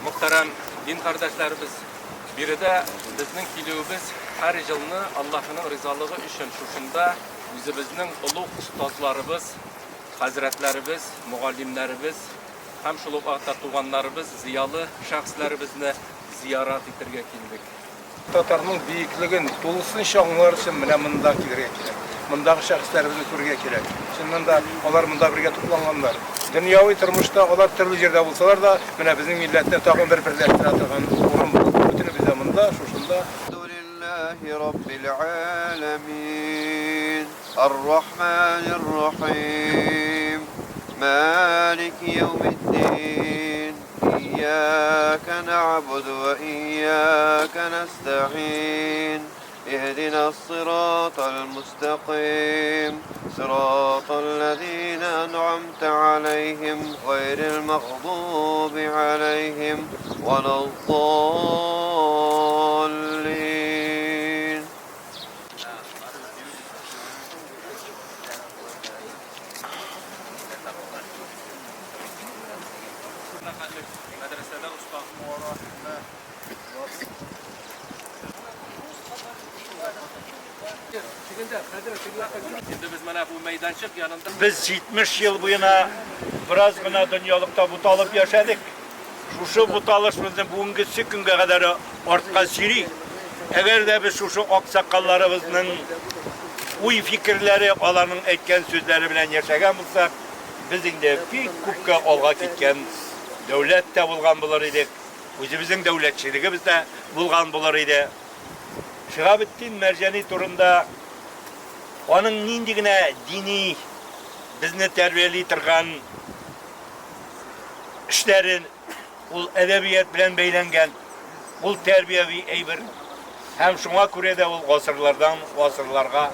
Мөхтәрәм дин кардәшләребез, биредә безнең килүебез һәр елны Аллаһының ризалыгы өчен шушында үзебезнең олуг остазларыбыз, хәзрәтләребез, мөгаллимнәребез һәм шул ук вакытта туганнарыбыз, зыялы шәхесләребезне зиярат итергә килдек. Татарның бөеклеген тулысынча аңлар өчен менә монда килергә кирәк. Мондагы шәхесләребезне күрергә кирәк. Чыннан да, алар монда бергә тупланганнар. Дөньяви тормышта алар төрле җирдә булсалар да, менә безнең милләтне тагын бер берләштерә торган урын бу. Бөтенебез дә монда, шушында. Лиллаһи раббил галәмин, ар-рахманир рахим, малики яумиддин. إياك نعبد وإياك نستعين اهدنا الصراط المستقيم صراط الذين أنعمت عليهم غير المغضوب عليهم ولا الضالين. Инде без менә бу мәйданчык янында. Без 70 ел буена бераз гына дөньялыкта буталып яшәдек. Шушы буталыш безне бүгенгесе көнгә кадәр артка сөйри. Әгәр дә без шушы аксакалларыбызның уй-фикерләре, аларның әйткән сүзләре белән яшәгән булсак, без инде бик күпкә алга киткән дәүләт тә булган булыр идек, үзебезнең дәүләтчелегебез дә булган булыр иде. Шиһабетдин Мәрҗани турында аның нинди генә дини безне тәрбияли торган эшләрен, ул әдәбият белән бәйләнгән, ул тәрбияви әйбер. Һәм шуңа күрә дә ул гасырлардан гасырларга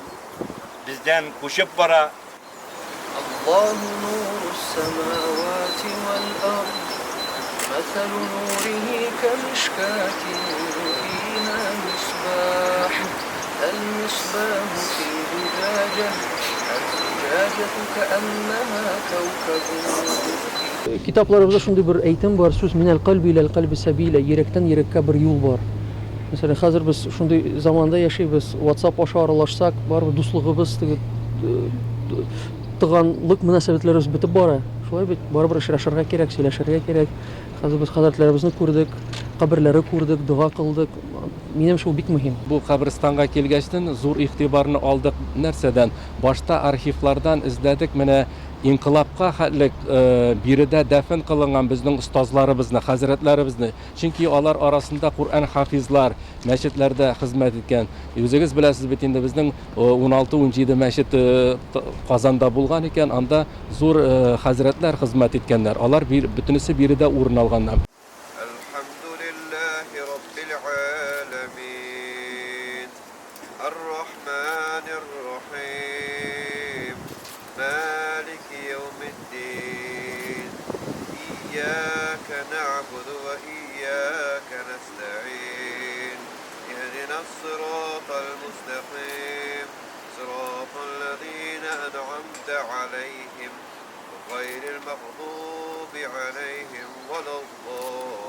бездән күчеп бара. Аллаһу нурус самавати вәл ард, мәсәлү нурихи кәмишкәтин фиһа мисбах, әл-мисбаху фи зуҗаҗә, әз-зуҗаҗәту кәәннәһа кәүкәбун дурри. Китапларыбызда шундый бер әйтем бар, сүз минәл кальби иләл кальби сәбилә, йөрәктән йөрәккә бер юл бар. Мәсәлән, хәзер без шундый заманда яшибез, WhatsApp аша аралашсак, барыбер дуслыгыбыз теге туганлык мөнәсәбәтләребез бетеп бара. Шулай бит, барыбер очрашырга кирәк, сөйләшергә кирәк. Хәзер без хәзрәтләребезне күрдек, каберләре күрдек, дога кылдык. Минемчә, ул бик мөһим. Бу каберстанга килгәчтен зур игътибарны алдык нәрсәдән? Башта архивлардан эзләдек, менә инкыйлабка хәтлек биредә дәфен кылынган безнең остазларыбызны, хәзрәтләребезне. Чөнки алар арасында Коръән хафизлар, мәчетләрдә хезмәт иткән. Үзегез беләсез бит инде, безнең 16-17 мәчет Казанда булган икән, анда зур хәзрәтләр хезмәт иткәннәр. Алар бөтенесе биредә урын алганнар. Әлхәмдүлилләһи раббил галәмин, Ар-рахманир рахим, Малики яумиддин, Ияка нәгъбуду ва ияка нәстәгыйн, Иһдинас сиратал мустәкыйм, Сиратал ләзина әнъамтә галәйһим, Гайрил мәгъдуби галәйһим вәләд-даллин.